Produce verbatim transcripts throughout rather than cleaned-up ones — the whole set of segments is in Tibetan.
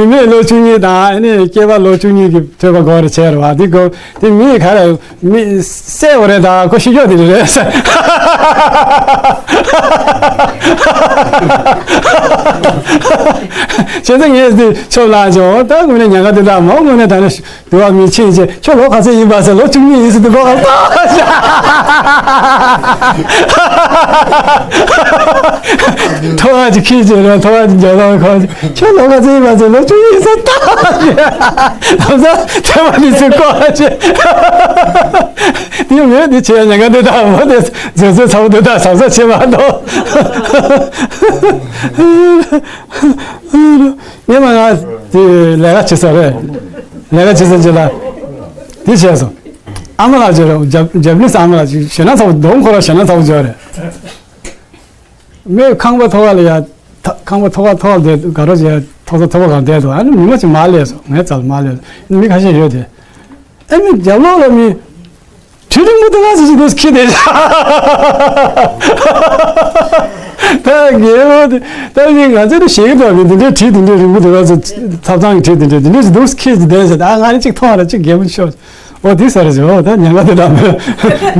བུད་མེད་ལོ་བཅུ་གཉིས་དང་ཨ་ནི་སྐྱེས་པ་ལོ་བཅུ་གཉིས་ཀྱི་ཐོས་པ་དགོས་རེད་བྱས་རེད་བ། འདི་དགོས་འདི་མི་ག་རེ་མི་བསད་འོ་རེད་ད་ཁོ་ཤི་ཀྱོག་དེ་རེད་ཟེར། བྱས་ཙང་ངས་འདི་ཆོབ་ལ་ཅོ་ད་དངོས་གནས་ཉག་ག་འདི་དག་མང་དངོས་གནས་ད་ནི། དུ་བ་མི་ཆེན་ཆེ་ཁྱོད་ལོ་ག་ཚོད་ཡིན་པ་ཟེར། ལོ་བཅུ་གཉིས་ཡིན་ཟེར་དུ་གོ་ག་ལྟ། ཐོ་བ་ཅིག་ཁྱི་ཅེ་རེད། ཐོ་བ་ཅིག་རྒྱ་ལོ་ཁོ་ཁྱོད་ལོ་ག་ཚོད་ཡིན་པ་ཟེར། ལོ་བཅུ་གཉིས་ཡིན་ཟེར་ལྟ། ལམ་སང་ཐེ་བ་ནི་ཟེར་གོ་ཅེ། དེ་མེད་དེ་ཆེ་ཉན་ག་འདི་དག་མོ་དེ་ཟེར་ཟེར་ཚ་བོ་འདི་དག་ཟང་ཟ་ཆེ་མ་གཏོགས། ངས་མ་ང་དེ་ལས་ཀ་བྱེད་ས་རེད། ལས་ཀ་བྱེད་ས་ཅི་ལ། དེ་བྱས་སོང་། ཨ་མ་ལགས་ཅེ་རེད། ཇབ་ཇབ་ནི་ས་ཨ་མ་ལགས་ཅེ་ཞེ་ན་ཚ་བོ་གདོང་ཁོ་ར་ཞེ་ན་ཚ་བོ་ཅོ་རེད། མོས་ཁང་པ་ཐོག་ཁ་ལ་ཡ། ཁང་པ་ཐོག་ཁ་ཐོག་ཁ་དེ་དགའ་རོགས་ཅེ་ཐོག་ས་ཐོག་པ་གང་བསྡད་འདུག་ཨ་ནི་མི་མ་ཅིག་མ་སླེབས་སོང་། ངའི་རྩ་ལ་མ་སླེབས་སོང་། མི་ཁ་ཤས་ཡོད་དེ། ཨ་ནི་རྒྱབ་ལོགས་ལ་མི། དྲི་རིང་པོ་དེ་ག་ཟིག་ཅིག་འདུག་ཁྱི་དེ། ད་རྒན་མོ་དེ་ད་ནི་ང་ཚོ་ནི་ཞེ་གི་འདུག་མི་འདི་འདྲའི་དྲི་འདི་འདྲའི་རིང་པོ་དེ་ག་ཚོ་ཐབ་ཚང་གི་དྲི་འདི་འདྲའི་འདི་འདྲའི་ཅིག་འདུག་ཁྱི་ཅིག་བསྡད་ཟེར། ད་ང་ནི་ཅིག་མཐོང་བ་ར་ཅིག་རྒན་མོ་ཤོག་འོ་དེ་ས་རེད་ཟེར། འོ་ད་ཉན་ག་དེ་འདྲ་མི་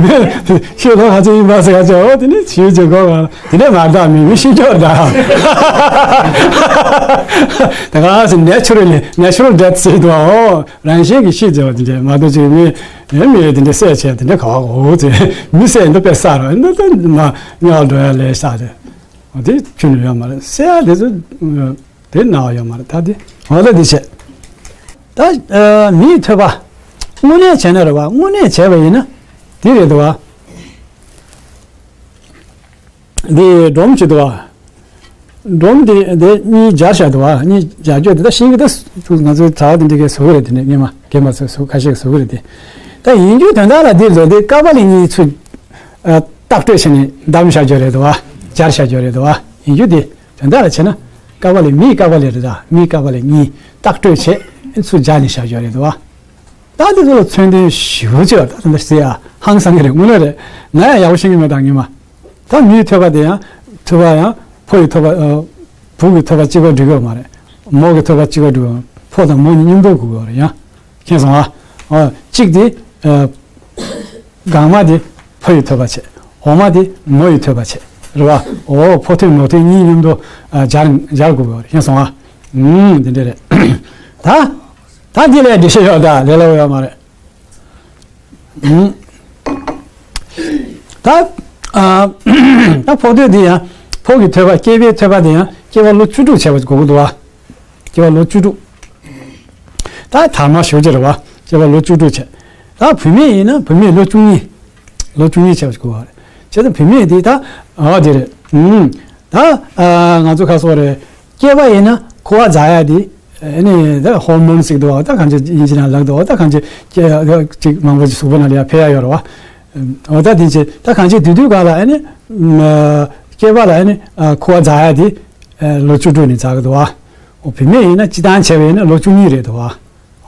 མི་ཁྱི་ལོ་ག་ཚོད་ཡིན་པ་ཟེར་ག་ཅོ། འོ་དེ་ནི་ཞེ་གི་གོ་ག་དེ་འདྲའི་མ་འདྲ་མི་མི་ཤི་ཅོ་འདྲ། ད་ག་ཟེར་ནེ་ཆུ་རལ་ནེ་ཆུ་རལ་ཌེ་ཐི་ཟེར་འདུག་འོ། རང་བཞིན་གྱིས་ཤི་བྱ་བ་དེ་འདྲ་མ་གཏོགས་ཅིག་མི་ཡང་མི་ཡོད་དེ་འདྲ་བསད་བྱས་དེ་འདྲ་ག་བ་འོ་ཚེ་མི་བསད་འདི་དཔེ་བསགས་རོགས་འདི་ད་མ་ཉག་འགྲོ་ཡ་ལས་བསགས་རེད། འོ་དེ་ཁྱོན་ནས་ཡོད་མ་རེད། བསད་ཡ་དེ་ཚོ་དེ་ན་བ་ཡོད་མ་རེད། ད་དེ་འོ་ད་དེ་བྱས་ད་མིའི་ཐོས་པ་དངོས་གནས་བྱས་ན་རེད་བ། དངོས་གནས་བྱས་པ་ཡིན་ན་དེ་རེད་དོ་བ། འདི་སྒྲོམ་གཅིག་འདུག་བ། སྒྲོམ་འདི་འདི་གཉིས་སྦྱར་བཞག་འདུག་བ། གཉིས་སྦྱར་རྒྱུ་དེ་ད་ཤིང་གི་ད་ང་ཚོའི་གྲྭ་བ་དེ་འདྲ་གའི་བཟོ་གི་རེད། དེ་ནས་སྔོན་མ་རྒན་པ་ཚོས་བཟོ་ཁ་ཤས་བཟོ་གི་རེད་དེ། ད་ཡིན་རྒྱུ་དོན་དག་ལ་འདི་བཟོ་དེ་ཀ་པ་ལི་གཉིས་ཚུར་ཨ་བཏགས་སྤྲོད་བྱས་ནས་བསྡམས་བཞག་རྒྱུ་རེད་འདུག་བ། སྦྱར་བཞག་རྒྱུ་རེད་འདུག་བ། ཡིན་རྒྱུ་དེ་དོན་དག་ལ་བྱས་ན་ཀ་པ་ལི་མིའི་ཀ་པ་ལི་རེད། ད་མིའི་ཀ་པ་ལི་གཉིས་བཏགས་སྤྲོད་བྱས་ཚུར་སྦྱར་ནས་བཞག་རྒྱུ་རེད་འདུག་བ། ད་འདི་ཚོ་ལ་མཚོན་དོན་ཞེ་པོ་ཅིག་ཡོད། ད་འདི་ཟེར་ཡ་ཧང་སང་གི་རེད། དངོས་གནས་རེད། ང་ཡང་ཡག་པོ་ཤེས་ཀྱི་མེད་ད་ངས་མ། ད་མིའི་ཐོས་པ་དེ་ཡང་ཐོས་པ་ཡང་ཕོ་ཡི་ཐོས་པ་ཨ། བུ་གི་ཐོས་པ་གཅིག་པ་འགྲིག་གི་ཡོད་མ་རེད། མོ་གི་ཐོས་པ་གཅིག་པ་འགྲིག་གི་ཡོད། ཕོ་དང་མོ་གཉིས་མཉམ་དུ་དགོས་ཀྱི་ཡོད་རེད་ཡ། མཁྱེན་སོང་ཨ། ཨ་གཅིག་དེ་ཨ། སྒང་མ་དེ་ཕོ་ཡི་ཐོས་པ་བྱས། འོག་མ་དེ་མོ་ཡི་ཐོས་པ་བྱས། རེད་བ། འོ་ཕོ་ཐོས་མོ་ཐོས་གཉིས་མཉམ་དུ་ཨ་སྦྱར་སྦྱར་དགོས་ཀྱི་ཡོད་རེད། མཁྱེན་སོང་ཨ། ཨུམ་དེ་འདྲ་རེད། ད་ད་འདི་ལས་འགྲེལ་བཤད་ཡོད་ད་ལས་སླ་པོ་ཡོད་མ་རེད། ད་ཨ་ད་ཕོ་ཐོས་འདི་ཡང་ཕོ་གི་ཐོས་པ་སྐྱེས་པའི་ཐོས་པ་འདི་ཡང་སྐྱེས་པ་ལོ་བཅུ་དྲུག་བྱས་པ་དགོས་ཀྱི་འདུག་བ། སྐྱེས་པ་ལོ་བཅུ་དྲུག་ད་དར་མ་ཞུ་རྒྱུ་རེད་བ། སྐྱེས་པ་ལོ་བཅུ་དྲུག་བྱས། ད་བུད་མེད་ཡིན་ན་བུད་མེད་ལོ་བཅུ་གཉིས། ལོ་བཅུ་གཉིས་བྱས་པ་དགོས་བ་རེད། བྱས་ཙང་བུད་མེད་འདི་ད་ཨ་འདི་རེད། ད་ང་ཚོ་ཁ་སོག་རེད། སྐྱེས་པ་ཡིན་ན་ཁུ་བ་འཛག་ཡ་དེ། ཨ་ནི་ད་ཧོར་མོན་ཟེར་གི་འདུག་བ། ད་གང་ཅི་ཡིན་གཅིག་ན་ལབ་འདུག་བ། ད་གང་ཅི་ཅི་ཅིག་མང་པོ་ཅིག་གཟུགས་པོ་ནང་ལ་ཡ་འཕེལ་ཡ་ཡོད་རེད་བ། འོ་ད་དེ་ཅི་ད་གང་ཅི་དུས་དུས་ག་ལ་ཨ་ནི་སྐྱེས་པ་ལ་ཨ་ནི་ཁུ་བ་འཛག་ཡ་དེ་ལོ་བཅུ་དྲུག་ནས་འཛག་གི་འདུག་བ། འོ་བུད་མེད་ཡིན་ན་སྤྱིར་བཏང་བྱས་པ་ཡིན་ན་ལོ་བཅུ་གཉིས་རེད་འདུག་བ།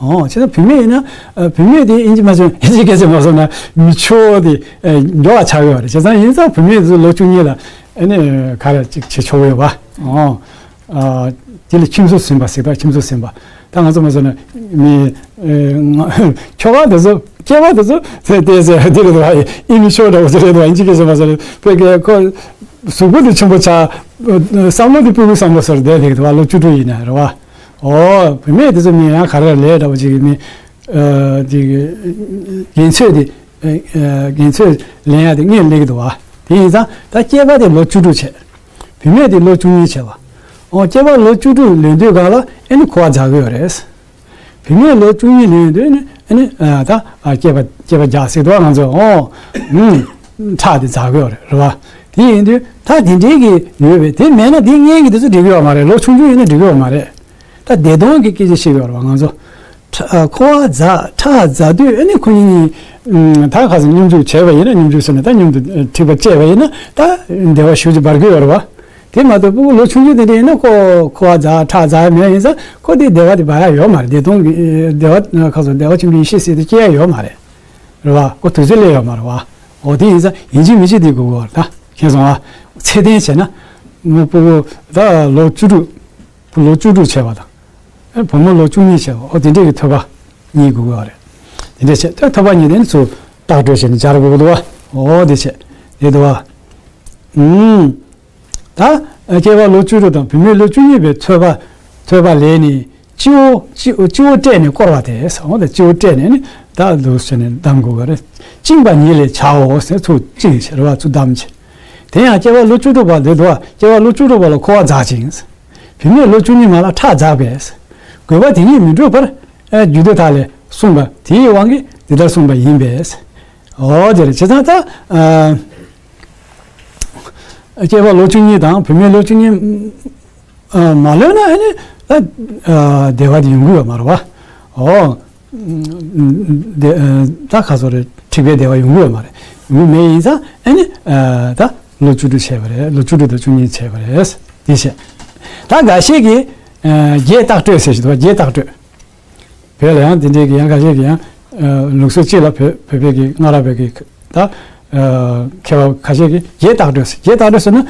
ཨོ་བྱས་ཙང་བུད་མེད་ཡིན་ན་ཨ་བུད་མེད་དེ་ཨིན་ཇི་མ་བྱུང་ཨིན་ཇི་སྐད་ཆ་མ་སོང་ན་མི་ཆོག་དེ་ཨ་མགྱོགས་པ་ཆགས་ཡོད་རེད། བྱས་ཙང་ཡིན་ཙང་བུད་མེད་དེ་ཚོ་ལོ་བཅུ་གཉིས་ལ་ཨ་ནི་ག་རེ་ཅིག་བྱེད་ཆོག་ཡོད་པ། ཨོ་ཨ་དེ་ལ་ཁྱིམ་སོ་ཟིན་པ་ཟེར་ད་ཁྱིམ་སོ་ཟིན་པ། ད་ང་ཚོ་མ་སོང་ན་མི་ཨ་ང་ཁྱོ་ག་དེ་ཚོ་སྐྱེས་པ་དེ་ཚོ་ཚེ་དེ་ཚེ་དེ་རེད་བ། ཨི་མི་ཆོག་འདྲ་བོ་ཚོ་རེད་བ། ཨིན་ཇི་སྐད་ཆ་མ་སོང་ན་བོད་སྐད་ཁོ་གཟུགས་པོ་དེ་ཆེན་པོ་ཆགས། བསམ་བློ་དེ་སྤུ་གུ་བསམ་བློ་སོར་བསྡད་དེ་གི་དུ་བ་ལོ་བཅུ་དྲུག་ཡིན་ན་རེད་བ། ཨོ་བུད་མེད་དེ་ཚོ་མི་ཡང་ག་རེ་ལས་འདྲ་བོ་ཅིག་གི་མི་ཨ་ཅིག་གི་རྒན་ཚོད་དེ་ཨ་རྒན་ཚོད་ལེན་ཡ་དེ་སྔོན་སླེབས་ཀྱི་འདུག་བ། དེ་ཡིན་ཙང་ད་སྐྱེས་པ་དེ་ལོ་བཅུ་དྲུག་བྱས། བུད་མེད་དེ་ལོ་བཅུ་གཉིས་བྱས་བ། ཨོ་སྐྱེས་པ་ལོ་བཅུ་དྲུག་ལོན་དུས་ག་ལ་ཨེ་ནི་ཁུ་བ་འཛག་གི་ཡོད་རེད། བུད་མེད་ལོ་བཅུ་གཉིས་ལོན་དུས་ནི་ཨེ་ནི་ཨ་ད་ཨ་སྐྱེས་པ་སྐྱེས་པ་རྒྱག་སྲིད་དུ་བ་ང་ཚོ་ཨོ་ཨུམ་ཁྲག་དེ་འཛག་གི་ཡོད་རེད་རེད་བ། དེ་ཡིན་དུས་ད་དེ་འདྲའི་གི་ཡོད་པས་དེ་མེད་ན་དེ་སྔོན་གྱི་དེ་ཚོ་འགྲིག་གི་ཡོད་མ་རེད། ལོ་ཆུང་ཆུང་ཡིན་ན་འགྲིག་གི་ཡོད་མ་རེད། ད་བདེ་སྟོང་གི་སྐད་ཆ་བཤད་ཡོད་རེད་བ་ང་ཚོ། ཁྲག་ཁུ་བ་འཛག་ཁྲག་འཛག་དུས་ཨ་ནི་ཁོ་གཉིས་གཉིས་ད་ག་ཚོད་སྙོམས་འཇུག་བྱས་པ་ཡིན་ན་སྙོམས་འཇུག་ཟེར་ན་ད་མཉམ་དུ་འཁྲིག་པ་བཅས་པ་ཡིན་ན་ད་བདེ་བ་ཞེ་པོ་ཅིག་འབར་གི་ཡོད་རེད་བ། དེ་མ་གཏོགས་སྤུ་གུ་ལོ་ཆུང་ཆུང་དེ་འདྲ་ཡིན་ན་ཁོ་ཁུ་བ་འཛག་ཁྲག་འཛག་མེད་ཡིན་ཙང་ཁོ་དེ་བདེ་བ་དེ་འབར་ཡ་ཡོད་མ་རེད། བདེ་སྟོང་གི་བདེ་བ་ཁ་སོ་བདེ་བ་ཆེན་པོའི་ཡེ་ཤེས་ཟེར་དེ་སྐྱེ་ཡ་ཡོད་མ་རེད། རེད་བ། ཁོ་དུས་ཚོད་སླེབས་ཡོད་མ་རེད་བ། འོ་དེ་ཡིན་ཙང་ཡིན་གཅིག་མིན་གཅིག་དེ་དགོས་ཀྱི་ཡོད་རེད་ད། མཁྱེན་སོང་ཨ། ཚད་ལྡན་བྱས་ན་མོ་སྤུ་གུ་ད་ལོ་བཅུ་དྲུག་ལོ་བཅུ་དྲུག་བྱས་པ་དང་། བུ་མོ་ལོ་བཅུ་གཉིས་བྱས་པ། འོ་དེ་འདྲས་ཀྱི་ཐོས་པ་གཉིས་དགོས་ཀྱི་ཡོད་རེད། དེ་འདྲས་བྱས། ཐོས་པ་གཉིས་དེ་ནི་ཚུར་བཏགས་གྲོལ་བྱས་ནས་སྦྱར་དགོས་ཀྱི་འདུག་བ། འོ་དེ་བྱས། དེ་འདུག་བ། ཨུམ། ད་སྐྱེས་པ་ལོ་བཅུ་དྲུག་དང་བུད་མེད་ལོ་བཅུ་གཉིས་པའི་ཐོས་པ། ཐོས་པ་ལས་ནི། སྤྱི་བོ། སྤྱི་སྤྱི་བོ་བསྐྲད་ནས་བསྐོར་བ་སྟེ། འོ་ད་སྤྱི་བོ་བསྐྲད་ནས་ནི་ད་འདུག་ཟེར་ནས་བསྡམ་དགོས་ཀྱི་རེད། བཅིངས་པ་ཉིད་ལས་བྱའོ་ཟེར། ཚུར་བཅིངས་བྱས་རེད་བ། ཚུར་བསྡམས་བྱས། དེ་ཡང་སྐྱེས་པ་ལོ་བཅུ་དྲུག་པ་འདི་འདུག་བ། སྐྱེས་པ་ལོ་བཅུ་དྲུག་པ་ལ་འཁོར་བ་འཛག་ཅིང་། བུད་མེད་ལོ་བཅུ་གཉིས་མ་ལ་ཁྲག་འཛག་པས། དགོས་པ་དེ་ཉིད་མི་འགྲུབ་པར། ཨ། རྒྱུད་སྡེ་དག་ལས་གསུངས་པ་དེའི་དབང་གིས་འདི་ལྟར་གསུངས་པ་ཡིན་པས། འོ་དེ་རེད། བྱས་ཙང་ད། ཨ། སྐྱེས་པ་ལོ་བཅུ་གཉིས་དང་བུད་མེད་ལོ་བཅུ་གཉིས། ཨ། མ་ལོན་ན་ཨ་ནི་ད། ཨ། བདེ་བ་དེ་ཡོང་གི་ཡོད་མ་རེད་བ། འོ། དེ། ཨ། ད་ག་ཟེར་རེད། འཁྲིག་པའི་བདེ་བ་ཡོང་གི་ཡོད་མ་རེད། ཡོང་གི་མེད། ཡིན་ཙང་ཨ་ནི། ཨ། ད་ལོ་བཅུ་དྲུག་བྱས་པ་རེད། ལོ་བཅུ་དྲུག་དང་བཅུ་གཉིས་བྱས་པ་རེད། དེ་བྱས། ད་འགའ་ཞིག་གིས། ཨ། བརྒྱད་བཏགས་གྲོལ་ཟེར་ཞིག་འདུག་བ། བརྒྱད་བཏགས་གྲོལ། བོད་ལ་ཡང་དེ་འདྲའི་གི་ཡང་ཁ་ཤས་ཀྱིས་ཡང་། ཨ། ལུགས་སྲོལ་གཅིག་ལ་བོད་བོད་པའི་གི་སྔ་རབས་པའི་གི་ད། ཨ། མཁས་པ་ཁ་ཤས་ཀྱིས་བརྒྱད་བཏགས་གྲོལ་ཟེར། བརྒྱད་བཏགས་གྲོལ་ཟེར་ན།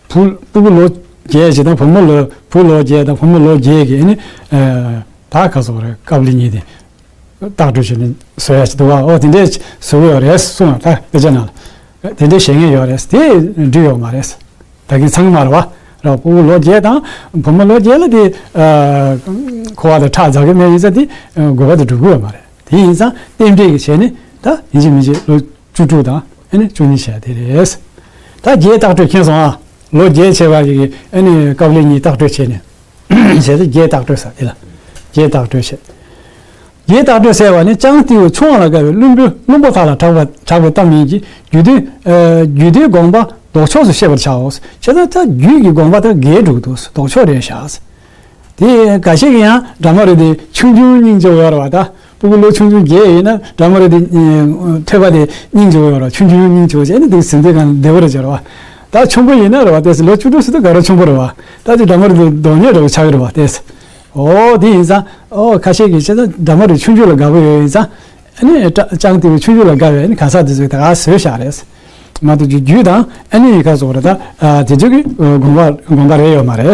བུ་སྤུ་གུ་ལོ་བརྒྱད་ཅིག་དང་བུ་མོ་ལོ། བུ་ལོ་བརྒྱད་དང་བུ་མོ་ལོ་བརྒྱད་ཀྱི་ཨ་ནི། ཨ། ད་ག་ཟེར་རེད། ཀབ་ལི་གཉིས་དེ་བཏགས་གྲོལ་བྱས་ནས་བཟོ་ཡ་ཞིག་འདུག་བ། འོ་དེ་འདྲས་བཟོ་གི་ཡོད་རེད་གསུངས་པ། ད་དཔེ་ཆ་ནང་ལ་དེ་འདྲས་བཤད་མཁན་ཡོད་རེད། དེ་འགྲིག་ཡོད་མ་རེད། ད་གིན་ཚང་མ་རེད་བ། ར། སྤུ་གུ་ལོ་བརྒྱད་དང་བུ་མོ་ལོ་བརྒྱད་ལ་དེ། ཨ། འཁོར་བ་དང་ཁྲག་འཛག་གི་མེད། ཡིན་ཙང་དེ། ཨ། དགོས་པ་དེ་འགྲུབ་ཀྱི་ཡོད་མ་རེད། དེ་ཡིན་ཙང་རྟེན་འབྲེལ་གྱི་བྱས་ནས་ད་ཡིན་གཅིག་མིན་གཅིག་ལོ་བཅུ་དྲུག་དང་ཨ་ནི་བཅུ་གཉིས་བྱས་དེ་རེད། ད་བརྒྱད་བཏགས་གྲོལ་མཁྱེན་སོང་ཨ། ལོ་བརྒྱད་བྱས་པ་གི་ཨ་ནི་ཀབ་ལི་གཉིས་བཏགས་གྲོལ་བྱས་ནས། བྱས་ཏེ་བརྒྱད་བཏགས་གྲོལ་ཟེར། དེ་ལ་བརྒྱད་བཏགས་གྲོལ་བྱས། བརྒྱད་བཏགས་གྲོལ་ཟེར་བ་ནི་ལྕང་ཏེའུ་ཆུང་བ་ལ་དགའ་བའི་བླུན་པོ། བླུན་པོ་དག་ལ་གྲགས་པ། གྲགས་པའི་གཏམ་ཡིན་གྱི། རྒྱུད་སྡེ། ཨ། རྒྱུད་སྡེའི་དགོངས་པ་ལྡོག་ཕྱོགས་སུ་ཤེས་པར་བྱའོ། བྱས་ཙང་ད་རྒྱུད་ཀྱི་དགོངས་པ་དང་འགལ་འགྲོ་གི་འདུག་ལྡོག་ཕྱོགས་རེད་ཤག་དེ་འགའ་ཞིག་གིས་ཡང་སྒྲ་མ་རུ་དེ་ཆུང་ཆུང་སྙིང་རྗེ་བོ་ཡོད་རེད་བ། ད་སྤུ་གུ་ལོ་ཆུང་ཆུང་བརྒྱད་ཡིན་ན་སྒྲ་མ་རུ་དེ། ཨ། ཐོས་པ་དེ་སྙིང་རྗེ་བོ་ཡོད་རེད་བ། ཆུང་ཆུང་སྙིང་རྗེ་བོ་བྱས་ནས་དེ་ཟིན་དུས་གང་བདེ་བོ་རེད་ཟེར་བ། ད་ཆུང་པོ་ཡིན་ན་རེད་བ། ཏོག་ཙམ་ལོ་བཅུ་དྲུག་ཟེར་དུས་ག་རེ་ཆུང་པོ་རེད་བ། ད་དེ་སྒྲ་མ་རུ་དེ་དོན་གཉེར་འདྲ་བོ་ཆགས་ཀྱི་རེད་བ། ཏོག་ཙམ། འོ་དེ་ཡིན་ཙང་། འོ་ཁ་ཤས་ཀྱིས་བྱས་ཙང་སྒྲ་མ་རུ་ཆུང་ཆུང་ལ་དགའ་པོ་ཡོད་ཡིན་ཙང་། ཨ་ནི་ལྕང་ལྕང་ཏེའུ་ཆུང་ཆུང་ལ་དགའ་བའི་ཨ་ནི་ག་ས་དེ་ཚོས་ད་ག་བཟོས་བཞག་རེད། མ་གཏོགས་རྒྱུ་རྒྱུད་དང་ཨ་ནི་ག་ཟེར་རེད། ད། ཨ། དེ་ཚོ་གི་དགོངས་པ་དགོངས་པ་རེ་ཡོད་མ་རེད།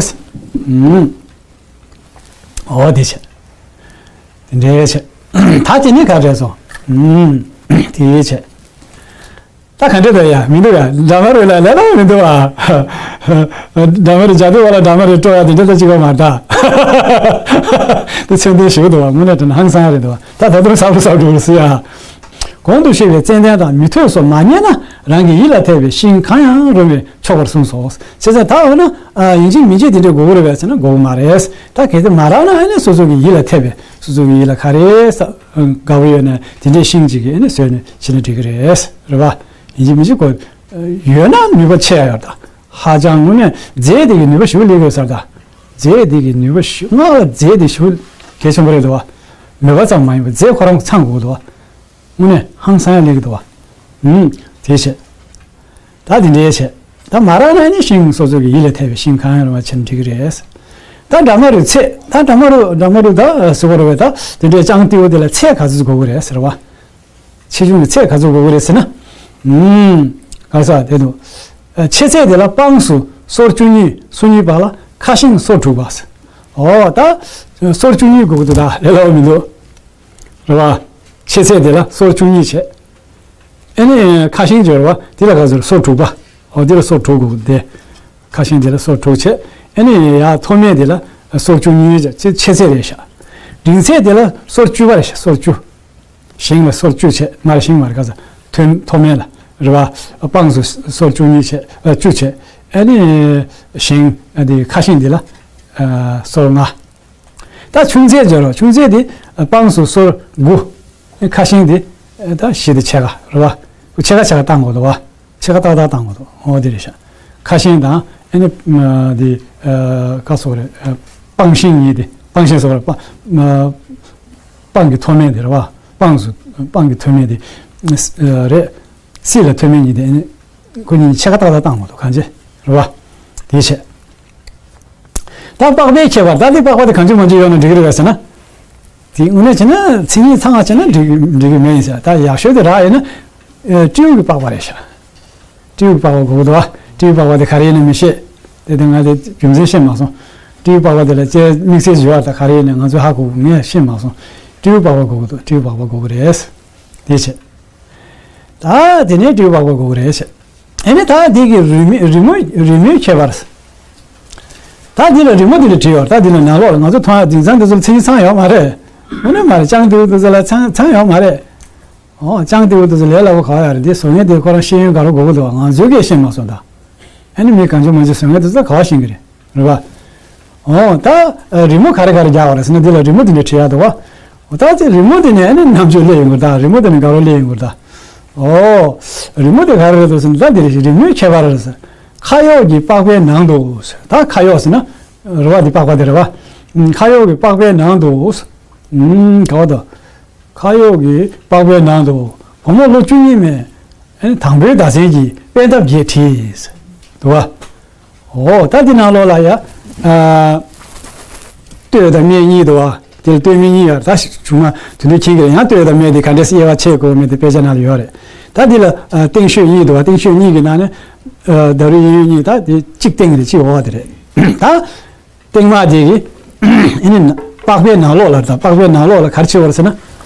ཨུམ། འོ་དེ་བྱས། དེ་འདྲའི་བྱས། ད་དེ་ནི་ག་རེ་སོང་། ཨུམ། དེ་བྱས། ད་ག་འདྲ་འདུག་ཡ། མི་འདུག་ཡ། སྒྲ་མ་རུ་ལ་ལས་ལ་མི་འདུག་ཨ། སྒྲ་མ་རུ་བྱ་དུས་བ་ལ་སྒྲ་མ་རུ་སྤྲོ་ཡ་དེ་འདྲ་ད་ཅིག་ག་མ་རེད་ད། དེ་མཚོན་དོན་ཞིག་འདུག་བ། དངོས་གནས་དྲན་ན་ཧང་སང་རེད་འདུག་བ། ད་ད་དུང་ས་རུ་ས་འགྲོ་རུ་སུ་ཡ། གོང་དུ་བཤད་པའི་ཙན་དན་དང་མུ་ཐོད་སོགས་མ་རྙེད་ན་རང་གི་ཡིད་ལ་འཐད་པའི་ཤིང་གང་ཡང་རུང་བས་ཆོག་པར་གསུངས་སོ། བྱས་ཙང་ད་འོ་ན། ཨ། ཡིན་གཅིག་མིན་གཅིག་དེ་འདྲའི་དགོས་ཀྱི་རེད་པས་ཟེར་ན་དགོས་ཀྱི་མ་རེད། ད་གལ་ཏེ་མ་རག་ན་ཨ་ནི་སོ་སོ་གི་ཡིད་ལ་འཐད་པའི། སོ་སོ་གི་ཡིད་ལ་ག་རེ་ས་དགའ་བོ་ཡོད་ན་དེ་འདྲའི་ཤིང་གཅིག་གི་ཨ་ནི་བཟོས་ནས་བྱས་ན་འགྲིག་གི་རེད། རེད་བ། ཡིན་གཅིག་མིན་གཅིག་དགོས་ཡོད་ན་ནུས་པ་ཆེ་ཡ་ཡོད་ད། ཧ་ཅང་དངོས་གནས་རྫས་དེ་གི་ནུས་པ་ཞེ་པོ་སླེབས་ཡོད་ས་རེད་ད། རྫས་དེ་གི་ནུས་པ་ཞེ། སྔགས་ལ་རྫས་དེ་ཞེ་པོ་གལ་ཆེན་པོ་རེད་འདུག་བ། མོས་པ་ཙམ་མ་ཡིན་པར་རྫས་ཁོ་རང་ཚང་དགོས་འདུག་བ། དངོས་གནས་ཧང་སང་ཡ་སླེབས་ཀྱི་འདུག་བ། ཨུམ། དེ་བྱས། ད་དེ་འདྲའི་བྱས། ད་མ་རག་ན་ནི་ཤིང་སོ་སོ་གི་ཡིད་ལ་འཐད་པའི་ཤིང་གང་ཡང་རུང་བ་བྱས་ན་འགྲིག་གི་རེད། ད་སྒྲ་མ་རུ་ཚད། ད་སྒྲ་མ་རུ་སྒྲ་མ་རུ་ད་ཟེར་བ་རེད་པས། ད་དེ་འདྲའི་ལྕང་ཏེའུ་དེ་ལ་ཚད་ག་ཚོད་དགོས་ཀྱི་རེད་ཟེར་བ། ཆེ་ཆུང་གི་ཚད་ག་ཚོད་དགོས་ཀྱི་རེད་ཟེར་ན། ཨུམ། ག་ས་དེ་འདུག་ཨ། ཆེ་ཚད་དེ་ལ་དཔངས་སུ་སོར་བཅུ་གཉིས། སོ་གཉིས་པ་ལ་ཁ་ཤིང་སོར་དྲུག་པ་ཟེར། འོ་ད་སོར་བཅུ་གཉིས་དགོས་ཀྱི་འདུག་ད་ལས་སླ་བོ་མི་འདུག་རེད་བ། ཆེ་ཚད་དེ་ལ་སོར་བཅུ་གཉིས་བྱས། ཨ་ནི་ཁ་ཤིང་སྦྱོར་བ་དེ་ལ་ག་ཚོད། སོར་དྲུག་པ། འོ་དེ་ལ་སོར་དྲུག་དགོས་ཀྱི་འདུག་ཁ་ཤིང་དེ་ལ་སོར་དྲུག་བྱས། ཨ་ནི་ཡ་མཐོ་དམན་དེ་ལ་སོར་བཅུ་གཉིས་བྱས། ཆེ་ཆེ་ཚད་རེད་ཤག་འབྲིང་ཚད་དེ་ལ་སོར་བཅུ་པ་རེད་ཤག་སོར་བཅུ། ཤིང་ལ་སོར་བཅུ་བྱས། མར་ཤིང་མར་ག་ས་མཐོ་མཐོ་དམན་ལ་རེད་བ། དཔངས་སུ་སོར་བཅུ་གཉིས་བྱས། ཨ། བཅུ་བྱས། ཨ་ནི་ཤིང་འདི་ཁ་ཤིང་འདི་ལ་ཨ་སོར་ལྔ། ད་ཆུང་ཚད་སྦྱོར་བ། ཆུང་ཚད་འདི་དཔངས་སུ་སོར་དགུ། ཁ་ཤིང་འདི་ད་བཞི་དང་ཕྱེད་ཀ་རེད་བ། ཕྱེད་ཀ་ཕྱེད་ཀ་བཏང་དགོས་འདུག་བ། ཕྱེད་ཀ་ཏག་ཏག་བཏང་དགོས་འདུག་འོ་དེ་རེད་ཤག་ཁ་ཤིང་དང་ཨ་ནི་འདི་ཨ་ག་ཟེར་རེད། ཨ། སྤང་ཤིང་གཉིས་དེ། སྤང་ཤིང་ཟེར་བ་རེད་པ། ཨ། སྤང་གི་མཐོ་དམན་དེ་རེད་བ། སྤངས་སུ་སྤང་གི་མཐོ་དམན་དེ། ཨ། རེད། སྲིད་ལ་མཐོ་དམན་གཉིས་དེ་ཨ་ནི་ཁོ་གཉིས་ཕྱེད་ཀ་ཏག་ཏག་བཏང་དགོས་འདུག་གང་བྱེད་རེད་བ། དེ་བྱས། ད་པགས་པའི་ཁྱད་པར། ད་འདི་པགས་པ་དེ་གང་བྱེད་མང་བྱེད་ཡོད་ན་འགྲིག་གི་རེད་པས་ཟེར་ན། དེ་དངོས་གནས་བྱས་ན་མཚན་ཉིད་ཚང་བ་བྱས་ན་འགྲིག་འགྲིག་གི་མེད་ཡིན་ཟེར། ད་ཡག་ཤོས་དེ་རག་ཡོད་ན། ཨ། སྤྲེའུ་གི་པགས་པ་རེད་ཤག་སྤྲེའུ་གི་པགས་པ་དགོས་འདུག་བ། སྤྲེའུ་པགས་པ་དེ་ག་རེ་ཡིན་ན་མི་ཤེས། དེ་དེ་ང་དེ་རྒྱུ་མཚན་ཤེས་མ་སོང་། སྤྲེའུ་པགས་པ་དེ་ལ་ཅེ་དམིགས་བསལ་ཡོད་པ་ད་ག་རེ་ཡིན་ནའི་ང་ཚོས་ཧ་གོ་ངས་ཤེས་མ་སོང་། སྤྲེའུ་པགས་པ་དགོས་ཀྱི་འདུག་སྤྲེའུ་པགས་པ་དགོས་ཀྱི་རེད། དེ་བྱས། ད་དེ་ནས་སྤྲེའུ་པགས་པ་དགོས་ཀྱི་རེད་བྱས། ཨེ་ནི་ད་འདི་གི་རི་མོ་རི་མོ་རི་མོའི་ཁྱད་པར། ད་འདི་ལ་རི་མོ་འདི་ལ་བྲིས་ཡོད། ད་འདི་ལ་ནང་ལོགས་ལ་ང་ཚོ་མཐོང་ཡ་དེང་སང་འདི་ཚོ་ལ་མཚན་ཉིད་ཚང་ཡོད་མ་རེད། དངོས་གནས་མ་རེད། ལྕང་སྤྲེའུ་འདི་ཚོ་ལ་ཚང་ཚང་ཡོད་མ་རེད། ཨོ་ལྕང་སྤྲེའུ་འདི་ཚོ་ལས་སླ་པོ་ག་བ་ཡོད་རེད། འདི་བཟོ་མཁན་དེ་ཁོ་རང་ཤེས་ཡོན་དགའ་རབ་དགོས་ཀྱི་འདུག་ང་ཚོས་སྐད་ཤེས་མ་སོང་ད། ཨ་ནི་མི་གང་བྱུང་མང་བྱུང་བཟོ་མཁན་དེ་ཚོ་ག་བ་ཤེས་ཀྱི་རེད། རེད་པ། ཨོ་ད་རི་མོ་ག་རེ་ག་རེ་རྒྱག་པ་རེད་ཟེར་ན་འདི་ལ་རི་མོ་འདི་འདྲ་བྲིས་ཡག་འདུག་བ། ཨོ་ད་ཅིག་རི་མོ་འདི་ནས་ཨ་ནི་རྣམ་དཔྱོད་སླེབས་ཡོང་གི་རེད་ད། རི་མོ་འདི་ནས་དགའ་རབ་སླེབས་ཡོང་གི་རེད་ད། ཨོ་རི་མོ་འདི་ག་རེ་རེད་འདུག་ཟེར་ན་ད་འདི་རི་མོའི་ཁྱད་པར་རེད་ཟེར། ཁ་གཡོག་གི་པགས་པའི་ནང་དུ་ཟེར། ད་ཁ་གཡོག་ཟེར་ན་རེད་པ། འདི་པགས་པ་འདི་རེད་པ། ཁ་གཡོག་གི་པགས་པའི་ནང་དུ་ཟེར། ག་བ་དང་། ཁ་གཡོག་གི་པགས་པའི་ནང་དུ་བུ་མོ་ལོ་བཅུ་གཉིས་མས་དང་པོའི་བརྡ་མཚོན་གྱི་པད་འདབ་བརྒྱད་བྲིས། འདུག་བ། འོ་ད་འདི་ནང་ལོགས་ལ་ཡ། ཨ། སྟོད་དང་སྨད་གཉིས་འདུག་བ། དེ་ལ་སྟོད་སྨད་གཉིས་ཡོད་རེད། ད་བྱུང་ན་དེ་འདྲའི་མཁྱེན་གྱི་རེད། ཡང་སྟོད་དང་སྨད་དེ་ག་འདྲས་དབྱེ་བ་ཕྱེ་དགོས་མེད་དེ་དཔེ་ཆ་ནང་ལ་ཡོད་རེད། ད་འདི་ལ་ཨ། སྟེང་ཤོད་གཉིས་འདུག་བ། སྟེང་ཤོད་གཉིས་ཀྱི་ནང་ནས་ཨ། ཟླ་རུ་གཡས་གཡོན་གཉིས། ད་དེ་གཅིག་སྟེང་རེད། གཅིག་འོག་དེ་རེད། ད། སྟེང་མ་དེ་གི་ཨེ་ནི་པགས་པའི་ནང་ལོགས་ལ། ད་པགས་པའི་ནང་ལོགས་ལ་ག་རེ་བྲིས་པ་རེད་ཟེར་ན།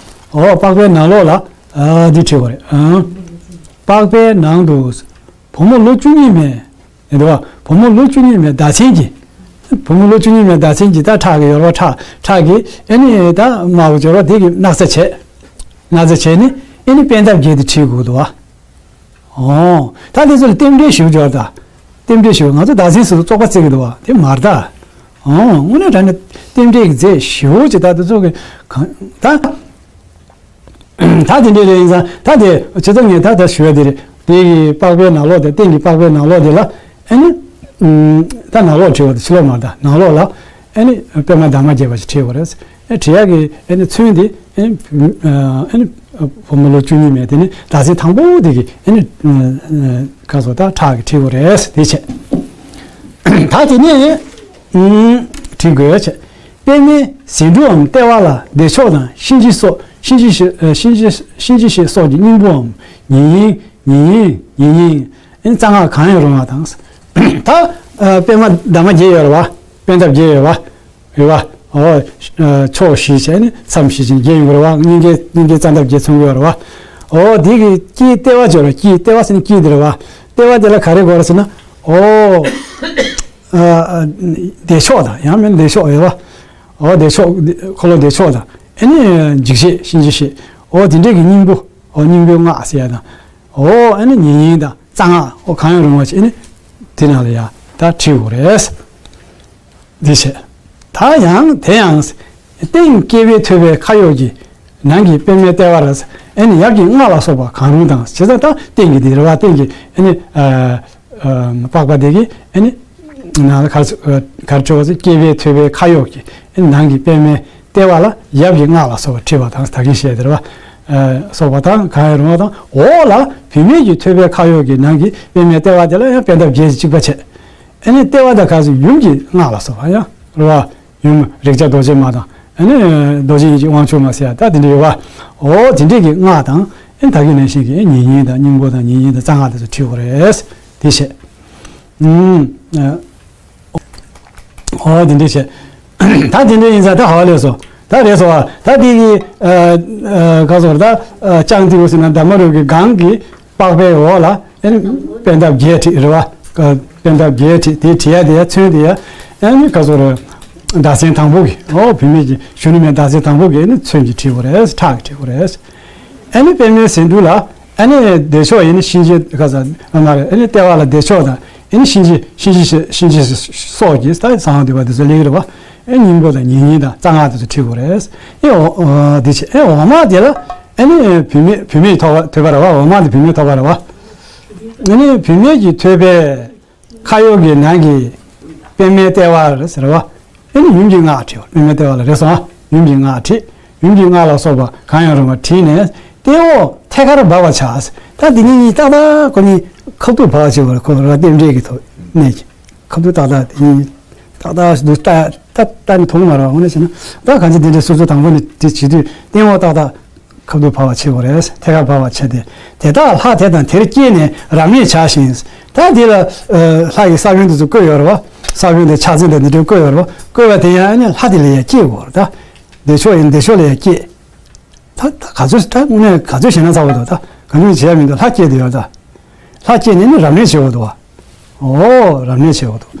འོ་པགས་པའི་ནང་ལོགས་ལ་ཨ་འདི་བྲིས་པ་རེད། ཨ། པགས་པའི་ནང་དུ་བུ་མོ་ལོ་བཅུ་གཉིས་མས། ཨེ་འདུག་བ། བུ་མོ་ལོ་བཅུ་གཉིས་མས་བརྡ་མཚོན་གྱི། བུ་མོ་ལོ་བཅུ་གཉིས་མས་བརྡ་མཚོན་གྱི། ད་ཁྲག་གི་ཡོལ་བ། ཁྲག་ཁྲག་གི་ཨེ་ནི་ད་དམར་པོ་ཡོལ་བ་དེ་གི་སྣག་ཚ་བྱས། སྣག་ཚ་བྱས་ནས་ཨེ་ནི་པད་འདབ་བརྒྱད་དེ་བྲིས་དགོས་འདུག་བ། ཨོ། ད་དེ་ཚོ་ལ་རྟེན་འབྲེལ་ཞུ་སྦྱོར་དང་། རྟེན་འབྲེལ་ཞུ། ང་ཚོ་བརྡ་མཚོན་ཟེར་དུས་བཙོག་པ་བརྩི་གི་འདུག་བ། དེ་མ་རེད་ད། ཨོ། དངོས་གནས་དྲང་གནས་རྟེན་འབྲེལ་གྱི་རྫས་ཞེ་པོ་ཅིག་ད་དེ་ཚོ་གི་གང་ད། ད་དེ་འདྲས་རེད། ཡིན་ཙང་ད་དེ་ཇི་ལྟར་ངས་ད་ད་ཞུ་བ་དེ་རེད། དེ་གི་པགས་པའི་ནང་ལོགས་དེ། སྟེང་གི་པགས་པའི་ནང་ལོགས་དེ་ལ་ཨེ་ནི། ཨུམ། ད་ནང་ལོགས་བྲིས་པ་དེ་ཕྱི་ལོགས་མ་རེད་ད། ནང་ལོགས་ལ་ཨེ་ནི་པད་མ་འདབ་མ་བརྒྱད་པ་ཞིག་བྲིས་པ་རེད། ཨེ་བྲིས་ཡག་གི་ཨེ་ནི་ཚོན་དེ་ཨེ་ནི་ཨ་ཨེ་ནི་བུ་མོ་ལོ་བཅུ་གཉིས་མས་དེ་ནི་བརྡ་མཚོན་དང་པོ་དེ་གི་ཨེ་ནི་ཁ་སོ་ད་ཁྲག་གི་བྲིས་པ་རེད། དེ་བྱས། ད་དེ་ནས་ཨུམ་བྲིས་དགོས་བྱས། པདྨའི་ཟེའུ་འབྲུའམ་ལྟེ་བ་ལ་བདེ་མཆོག་དང་གཤིན་རྗེ་སོགས། གཤིན་རྗེ་ཞེས་གཤིན་རྗེ་གཤིན་རྗེ་ཞེས་སོགས་ཀྱི་སྙིང་པོའམ་ཉེ་སྙིང་། ཉེ་སྙིང་། ཉེ་སྙིང་། ཨེ་ནི་རྩ་སྔགས་གང་ཡང་རུང་བ་དང་། ད་ཨ་པད་མ་འདབ་མ་བརྒྱད་ཡོད་རེད་བ། པད་འདབ་བརྒྱད་ཡོད་རེད་བ། རེད་བ། ཨོ། ཕྱོགས་བཞི་བྱས་ནས་མཚམས་བཞི་བྱས་ནས་བརྒྱད་ཡོད་རེད་བ། སྙིང་གའི་སྙིང་གའི་རྩ་འདབ་བརྒྱད་མཚོན་གྱི་ཡོད་རེད་བ། ཨོ་འདི་གི་དཀྱིལ་ལྟེ་བ་ཅིག་ཡོད་རེད། དཀྱིལ་ལྟེ་བ་ཟེར་ན་དཀྱིལ་འདི་རེད་བ། ལྟེ་བ་དེ་ལ་ག་རེ་དགོས་རེད་ཟེར་ན། ཨོ། ཨ་ཨ་བདེ་མཆོག་དང་ཡང་མིན་བདེ་མཆོག་ཡོད་བ། ཨོ་བདེ་མཆོག་འཁོར་ལོ་བདེ་མཆོག་དང་ཨེ་ནི་འཇིགས་བྱེད་གཤིན་རྗེ་གཤེད། ཨོ་དེ་འདྲས་ཀྱི་སྙིང་པོ། ཨོ་སྙིང་པོའི་སྔགས་ཟེར་ཡ་དང་། ཨོ་ཨེ་ནི་ཉེ་སྙིང་དང་རྩ་སྔགས། ཨོ་གང་ཡང་རུང་བ་ཞིག་ཨེ་ནི་དེ་ནང་ལ་ཡ་ད་བྲིས་དགོས་རེད། འདི་བྱས། ད་ཡང་དེ་ཡང་། སྟེང་སྐྱེ་བའི་ཐོད་པའི་ཁ་གཡོགས་ཀྱི། ནང་གི་པདྨའི་ལྟེ་བར། ཨེ་ནི་ཡབ་ཀྱི་སྔགས་ལ་སོགས་པ་གང་རུང་དང་། བྱས་ཙང་ད་སྟེང་གི་འདི་རེད་བ། སྟེང་གི་ཨེ་ནི་ཨ་ཨ་པགས་པ་དེ་གི་ཨེ་ནི་ནང་ལ་གར་གར་ཆོག་ཚེ་སྐྱེ་བའི་ཐོད་པའི་ཁ་གཡོགས་ཀྱི་ཨེ་ནི་ནང་གི་པདྨའི་ལྟེ་བ་ལ་ཡབ་ཀྱི་སྔགས་ལ་སོགས་པ་བྲིས་པ་དང་། ད་གིན་བཤད་དེ་རེད་བ། ཨ་སོགས་པ་དང་གང་ཡང་རུང་བ་དང་། འོག་ལ་བུད་མེད་ཀྱི་ཐོད་པའི་ཁ་གཡོགས་ཀྱི་ནང་གི་པདྨའི་ལྟེ་བ་དེ་ལ་ཡང་པད་འདབ་བརྒྱད་ཀྱིས་གཅིག་པ་བྱས། ཨེ་ནི་ལྟེ་བ་དང་ག་ཚོད་ཡུམ་གྱི་སྔགས་ལ་སོགས་པ་ཡང་རེད་བ། ཡུམ་རེག་བྱ་རྡོ་རྗེ་མ་དང་། ཨ་ནི་རྡོ་རྗེ་ཡིད་ཀྱི་དབང་ཕྱུག་མ་ཟེར་ཡ་ད་དེ་འདྲ་ཡོད་པ། འོ་དེ་འདྲས་ཀྱི་སྔགས་དང་། ཨ་ནི་ད་གིན་ནང་བཞིན་གྱི་ཉེ་སྙིང་དང་སྙིང་པོ་དང་ཉེ་སྙིང་དང་རྩ་སྔགས་དེ་ཚོ་བྲིས་དགོས་རེད། དེ་བྱས། ཨུམ། ཨ། འོ་དེ་འདྲས་བྱས། ད་དེ་འདྲས་ཡིན་ཙང་ད་ཧ་ལས་སོ། ད་རེད་སོ། ད་དེ་གི་ཨ་ཨ་ག་ཟེར་ད་ཨ་ལྕང་སྤྲེའུ་ཟེར་ན་འདབ་མ་རུ་གི་སྒང་གི་པགས་པའི་འོག་ལ་ཨེ་ནི་པད་འདབ་བརྒྱད་བྲིས་རེད་བ། པད་འདབ་བརྒྱད་བྲིས། དེ་བྲིས་ཡ་དེ་ཡ་ཚོན་དེ་ཡ་ཨེ་ནི་ག་ཟེར་རེད། བརྡ་མཚོན་དང་པོ་གི། ཨོ་བུད་མེད་ཀྱི་གཞོན་ནུ་མའི་བརྡ་མཚོན་དང་པོ་གི་ཨེ་ནི་ཚོན་གྱིས་བྲིས་དགོས་རེད། ཁྲག་གིས་བྲིས་དགོས་རེད། ཨེ་ནི་པདྨའི་ཟེའུ་འབྲུ་ལ་ཨེ་ནི་བདེ་མཆོག་ཡིན་ན་གཤིན་རྗེ་ག་ཟེར་མ་རེད། ཨེ་ནི་ལྟེ་བ་ལ་བདེ་མཆོག་དང་ཨེ་ནི་གཤིན་རྗེ་གཤིན་རྗེ་གཤིན་རྗེ་སོགས་ཀྱི་ད་གསང་བ་འདུས་པ་དེ་ཚོ་སླེབས་ཀྱི་རེད་བ། ཨེ་སྙིང་པོ་དང་ཉེ་སྙིང་དང་རྩ་སྔགས་དེ་ཚོ་བྲིས་དགོས་རེད། ཨེ་འོ་འོ་དེ་བྱས། ཨེ་འོག་མ་དེ་ལ་ཨེ་ནི་བུད་མེད་བུད་མེད་ཐོད་པ་ཐོད་པ་རེད་བ། འོག་མ་དེ་བུད་མེད་ཐོད་པ་རེད་བ། ཨེ་ནི་བུད་མེད་ཀྱི་ཐོད་པའི་ཁ་གཡོགས་ཀྱི་ནང་གི་པདྨའི་ལྟེ་བར་ཟེར་བ། ཨེ་ནི་ཡུམ་གྱི་སྔགས་བྲིས་པ། པདྨའི་ལྟེ་བ་ལ་རེད་སོང་། ཡུམ་གྱི་སྔགས་བྲིས། ཡུམ་གྱི་སྔགས་ལ་སོགས་པ་གང་ཡང་རུང་བ་བྲིས་ནས་སྟེང་འོག་ཐད་ཀར་སྦ་བར་བྱ། ད་འདི་གཉིས་གཉིས་ཏག་ཏག་ཁོ་གཉིས་ཁ་ཐུག་སྦ་བར་བྱེད་པར་ཁོ་ར་རྟེན་འབྲེལ་གྱི་ཐོག་གནས་ཀྱི། ཁ་ཐུག་ཏག་ཏག་དེ་གཉིས་ཏག་ཏག་འདུག་ལྟ་ལྟ་ལྟ་ནས་མཐོང་མ་རེད་བ། འོ་ན་བྱས་ན་ད་གང་ཅི་འདི་འདྲའི་སོ་སོ་དང་པོ་ནས་དེ་བྱེད་དུས་སྟེང་འོག་ཏག་ཏག་ཁ་ཐུག་འབབ་པ་བྱེད་དགོས་རེད། ཐད་ཀར་འབབ་པ་བྱས་ཏེ། དེ་དག་ལྷ་དེ་དང་དེར་སྐྱེས་ནས་རབ་གནས་བྱ་ཞིང་། ད་དེ་ལ་ལྷ་ཡི་ས་བོན་དེ་ཚོ་བཀོད་ཡོད་རེད་བ། ས་བོན་དེ་ཕྱག་མཚན་དང་འདི་འདྲ་བཀོད་ཡོད་རེད་བ། བཀོད་པ་དེ་ཡང་ནི་ལྷ་དེ་ལ་ཡང་སྐྱེ་དགོས་རེད་ད། བདེ་མཆོག་ཡིན་བདེ་མཆོག་ལ་ཡང་སྐྱེ། ད་ད་ག་ཚོད་ད་དངོས་གནས་ག་ཚོད་བྱས་ན་ཚར་བ་འདུག་ད་ག་ཚོད་བྱས་ཡ་མི་འདུག་ལྷ་སྐྱེས་བསྡད་ཡོད་ད། ལྷ་སྐྱེས་ནས་ནི་རབ་གནས་བྱེད་དགོས་འདུག་བ། ཨོ་རབ་གནས་བྱེད་དགོས་འདུག་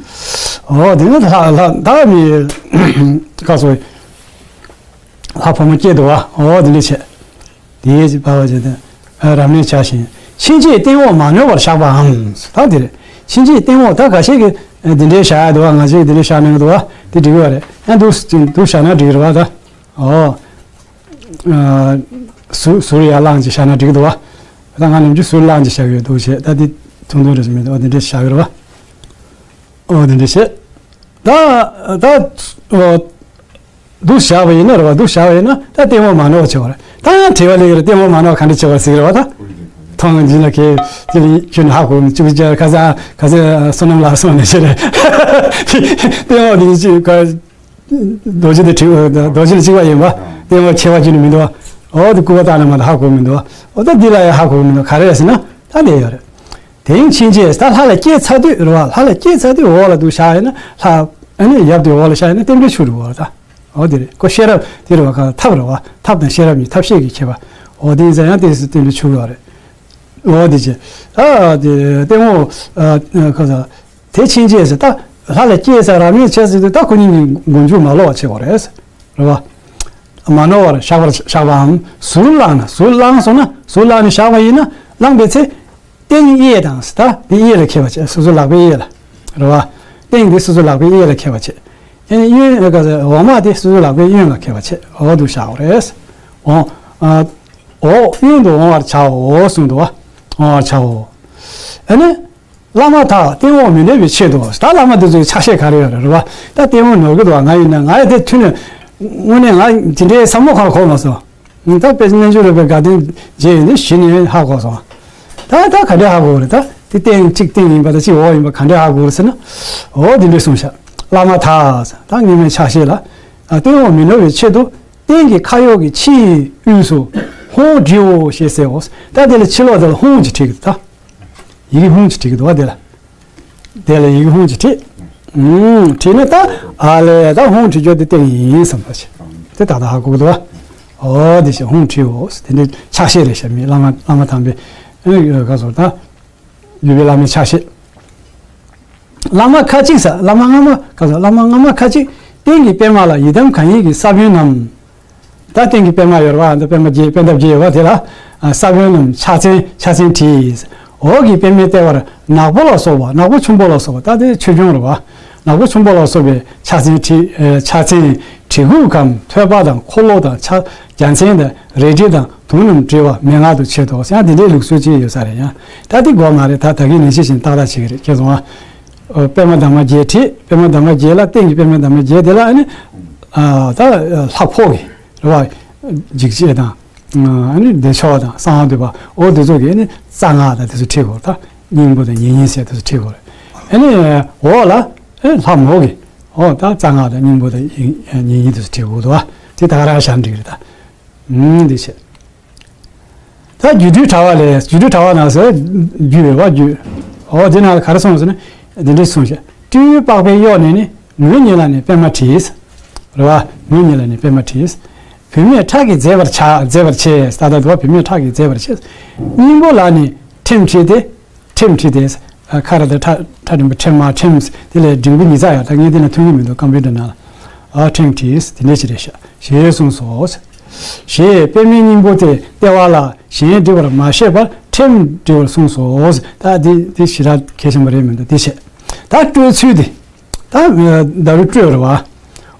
ཨོ་དེ་ནི་ལྷ་ལྷ་ད་མི་ག་ཚོད། ལྷ་ཕོ་མོ་སྐྱེས་འདུག་བ། ཨོ་དེ་འདྲ་བྱས། དེའི་བར་བ་བྱས་ཏེ། རབ་གནས་བྱ་ཞིང་། ཕྱིན་ཆད་སྟེང་འོག་མ་ནོར་བར་བཞག་པའམ། ད་དེ་རེད། ཕྱིན་ཆད་སྟེང་འོག་ད་འགའ་ཤས་ཀྱིས་འདི་འདྲའི་བཞག་ཡ་འདུག་བ། ང་ཚོས་འདི་འདྲའི་བཞག་གནང་གི་འདུག་བ། དེ་འགྲིག་གི་རེད། ཡང་འདུག་འདུག་བཞག་ན་འགྲིག་གི་རེད་བ་ད། ཨོ། ཟུར་ཟུར་ཡར་བླངས་ཅིག་བཞག་ན་འགྲིག་གི་འདུག་བ། ད་ང་ནམ་རྒྱུན་ཟུར་བླངས་ཅིག་བཞག་གི་ཡོད་འདུག་བྱས་ད་འདི་ཐུང་ཐུང་རེད་མི་འདུག་འདི་འདྲའི་བཞག་གི་རེད་བ། ཨོ་འདི་འདྲའི་བྱས། ད་ད། ཨོ། འདུག་བཞག་པ་ཡིན་ན་རེད་བ། འདུག་བཞག་པ་ཡིན་ན་ད་སྟེང་འོག་མ་ནོར་བ་བྱེད་པ་རེད། ད་ཡང་དྲི་བ་སླེབས་ཀྱི་རེད། སྟེང་འོག་མ་ནོར་བ་ག་འདྲ་བྱེད་པ་ཟེར་གྱི་རེད་བ་ད། ཐོང་འཇིན་ལ་ཁེ་ཅི་ལི་ཁྱོད་ནི་ཧ་གོ་མི་བཅུག་ཅར་ཁ་ས་ཁ་ས་བསོད་ནམས་ལགས་སོང་ནས་བྱེད་རེད། སྟེང་འོག་དེ་ཅི་ག་རྡོ་རྗེ་དེ་དྲི་རྡོ་རྗེ་ལ་གཅིག་པ་ཡིན་པ། སྟེང་འོག་ཁྱད་པར་ཅི་ནི་མི་འདུག་བ། འོ་དེ་སྐུད་པ་བཏགས་ན་མ་གཏོགས་ཧ་གོ་མི་འདུག་བ། འོ་ད་འདི་ལ་ཡང་ཧ་གོ་མི་འདུག་ག་རེ་རེད་ཟེར་ན་ད་འདི་ཡོད་རེད། དེ་ཡང་ཕྱིན་ཆད་ད་ལྷ་ལ་སྐྱེས་ཚར་དུས་རེད་བ། ལྷ་ལ་སྐྱེས་ཚར་དུས་འོག་ལ་འདུག་བཞག་ཡིན་ན་ལྷ་ཨ་ནི་ཡབ་དེ་འོག་ལ་བཞག་ཡིན་ན་རྟེན་འབྲེལ་འཆུག་འགྲོ་བ་རེད་ད། འོ་དེ་རེད། ཁོ་ཤེས་རབ་དེ་རེད་བ། ག་ཐབས་རེད་བ། ཐབས་དང་ཤེས་རབ་གཉིས་ཐབས་ཤེས་ཀྱི་ཁྱད་པར། འོ་དེ་ཡིན་ཙང་ཡང་དེ་སུ་རྟེན་འབྲེལ་འཆུག་ཡོད་རེད། འོ་དེ་བྱས། ཨ་དེ་ལྟད་མོ་ཨ་ཁ་ས། དེ་ཕྱིན་ཆད་ཟེར་ད། ལྷ་ལ་སྐྱེས་ཟེར་རབ་གནས་བྱས་ཟེར་དུས་ད་ཁོ་གཉིས་ཀྱི་མགོ་མཇུག་མ་ལོག་པ་བྱེད་དགོས་རེད། རེད་བ། མ་ནོར་བར་བཞག་པར་བཞག་པའམ་ཟུར་བླངས་ན་ཟུར་བླངས་སོང་ན་ཟུར་བླངས་ནས་བཞག་པ་ཡིན་ན་བླངས་པའི་ཚེ། སྟེང་གཡས་དང་ད་འདི་གཡས་ལ་ཁེལ་བ་བྱས། སོ་སོ་ལག་པའི་གཡས་ལ། རེད་བ། སྟེང་འདི་སོ་སོ་ལག་པའི་གཡས་ལ་ཁེལ་བ་བྱས། ཨེ་གཡོན་འོག་མ་དེ་སོ་སོ་ལག་པའི་གཡོན་ལ་ཁེལ་བ་བྱས། འོ་འདུག་བཞག་དགོས་རེད། འོང་། ཨ། འོག་གཡོན་དུ་འོང་བར་བྱའོ་གསུངས་འདུག་བ། འོང་བར་བྱའོ། ཨ་ནི། བླ་མ་དག་སྟེང་འོག་མི་ནོར་བའི་ཆེད་དུ། ད་བླ་མ་དེ་ཚོའི་ཕྱག་བཞེས་ག་རེ་ཡོད་རེད་བ། ད་སྟེང་འོག་ནོར་གི་འདུག་བ། ང་ཡིན་ན་ང་ཡི་དེ་མཐུན་ནས། དངོས་གནས་ང་དེ་འདྲའི་བསམ་བློ་ཁ་ལ་འཁོར་མ་སོང་། ད་དཔེ་རྣལ་འབྱོར་རིག་པའི་དགའ་སྟོན་རྗེས་ཡིན་དུས་གཞི་ནས་ཧ་གོ་སོང་། ད་ད་ག་འདྲས་ཧ་གོ་རེད་ད། དེ་སྟེང་གཅིག་སྟེང་ཡིན་པ་དང་གཅིག་འོག་ཡིན་པ་ག་འདྲས་ཧ་གོ་རེད་ཟེར་ན། འོ་དེ་འདྲས་གསུངས་ཤག་བླ་མ་དག་ད་སྔོན་མའི་ཕྱག་བཞེས་ལ། ཨ་སྟེང་འོག་མི་ནོར་བའི་ཆེད་དུ་སྟེང་གི་ཁ་ཡོག་གི་ཕྱིའི་དབུས་སུ་ཧཱུྃ་བྲིའོ་ཞེས་གསལ་འོ། ད་དེ་ལ་ཕྱི་ལོགས་དེ་ལ་ཧཱུྃ་ཅིག་བྲིས་ཀྱི་འདུག་ད། ཡི་གེ་ཧཱུྃ་ཅིག་བྲིས་ཀྱི་འདུག་བ་དེ་ལ། དེ་ལ་ཡི་གེ་ཧཱུྃ་ཅིག་བྲིས། ཨུམ། བྲིས་ནས་ད་ཨ་ལས་ད་ཧཱུྃ་བྲིས་རྒྱུ་དེ་སྟེང་ཡིན་བསམ་པ་བྱས། དེ་ད་ལྟ་ཧ་གོ་གི་འདུག་བ། འོ་དེ་བཞིན་ཧཱུྃ་བྲིའོ། དེ་འདྲའི་ཕྱག་བཞེས་རེད་ཤག་མི་བླ་མ་བླ་མ་དམ་པའི། ཨེ་ག་ཟེར་ད། འཇུ་བའི་བླ་མའི་ཕྱག་བཞེས། བླ་མ་ཁ་ཅིག་ཟེར། བླ་མ་སྔ་མ་ག་ཟེར། བླ་མ་སྔ་མ་ཁ་ཅིག་སྟེང་གི་པདྨ་ལ་ཡི་དམ་གང་ཡིན་གྱི་ས་བོན་རྣམས། ད་སྟེང་གི་པདྨ་ཡོད་རེད་བ། འདི་པདྨ་བརྒྱད་པད་འདབ་བརྒྱད་ཡོད་བ། དེ་ལ་ས་བོན་རྣམས་ཕྱག་མཚན་ཕྱག་མཚན་བྲིས། འོག་གི་པདྨའི་ལྟེ་བར་ནག་པོ་ལ་སོགས་པ། ནག་པོ་ཆུན་པོ་ལ་སོགས་པ། ད་དེ་ཆོས་སྐྱོང་རེད་བ། ནག་པོ་ཆུན་པོ་ལ་སོགས་པའི་ཕྱག་མཚན་བྲིས། ཕྱག་མཚན་གྲི་གུག་གམ་ཐོད་པ་དང་འཁོར་ལོ་དང་ཕྱག་རྒྱ་མཚན་དང་རལ་གྲི་དང་དུང་རྣམས་བྲིས་པ་མན་ངག་ཏུ་བྱེད་དོ། ཡང་དེ་འདྲའི་ལུགས་སྲོལ་ཅིག་ཡོད་ས་རེད། ཡང་ད་དེ་དགོས་མ་རེད། ད་ད་གིན་ནང་བཞིན་བཞིན་ཏག་ཏག་བྱེད་ཀྱི་རེད། ཁྱེད་ཚོ་ཨ། པདྨ་འདབ་མ་བརྒྱད་བྲིས། པདྨ་འདབ་མ་བརྒྱད་ལ་སྟེང་གི་པདྨ་འདབ་མ་བརྒྱད་དེ་ལ་ཨ་ནི། ཨ་ད་ལྷ་ཕོ་གི་རེད་བ། འཇིགས་བྱེད་དང་། ཨ་ནི་བདེ་མཆོག་དང་གསང་བ་འདུས་པ། འོ་དེ་ཚོ་གི་ཨ་ནི་རྩ་སྔགས་དང་དེ་ཚོ་བྲིས་དགོས་རེད། ད་སྙིང་པོ་དང་ཉེ་སྙིང་ཟེར་དེ་ཚོ་བྲིས་དགོས་རེད། ཨ་ནི་འོག་ལ་ཨ་ལྷ་མོ་གི་འོ་ད་རྩ་སྔགས་དང་སྙིང་པོ་དང་ཉེ་སྙིང་དེ་ཚོ་བྲིས་དགོས་འདུག་བ། དེ་ད་ག་རང་བཞག་འགྲིག་རེད་ད། ཨུམ། འདི་བྱས། ད་སྒྱུ་འཕྲུལ་དྲ་བ་ལས། སྒྱུ་འཕྲུལ་དྲ་བ་ནང་ཟེར་རྒྱུ་རེད་བ། རྒྱུ། འོ་དེ་ནང་ལ་ག་རེ་གསུངས་ཟེར་ན། འདི་འདྲས་གསུངས་ཤག་སྤྲེའུ་པགས་པའི་གཡོགས་ནས་ནི་ངུ་ཉིལ་ལ་ནི་པདྨ་བྲིས། རེད་བ། ངུ་ཉིལ་ལ་ནི་པདྨ་བྲིས། བུད་མེད་ཁྲག་གིས་མཛེས་པར་བྱ། མཛེས་པར་བྱས། ད་ལྟ་དུ་བ་བུད་མེད་ཁྲག་གིས་མཛེས་པར་བྱས། སྙིང་པོ་ལ་ནི་ཁྲིམས་བྲིས་ཏེ། ཁྲིམས་བྲིས་ཏེ། ཁ་ར་དང་ཁྲ་ཁྲ་འགྲེང་བུ་ཁྲིམས་མ་ཁྲིམས། དེ་ལས་འགྲེང་བུ་ཉིས་བརྩེགས་ཡོད། ད་ངས་འདི་ན་མཐོང་གི་མི་འདུག་ཀམ་པུ་ཊར་ནང་ལ། ཨ་ཁྲིམས་བྲིས། དེ་འདྲས་ཅིག་རེད་ཤག་ཞེས་གསུངས་སོ། ཞེས་པདྨའི་སྙིང་པོ་དེ་ལྟེ་བ་ལ་གཞན་བྲི་བར་མ་བཤད་པར་ཁྲིམས་བྲི་བར་གསུངས་སོ། ད་འདི་འདི་ཞེ་དྲག་གལ་ཆེན་པོ་རེད་མི་འདུག་འདི་བྱས། ད་སྤྲོད་ཚུལ་འདི། ད་ད་རུ་སྤྲོད་རེད་བ།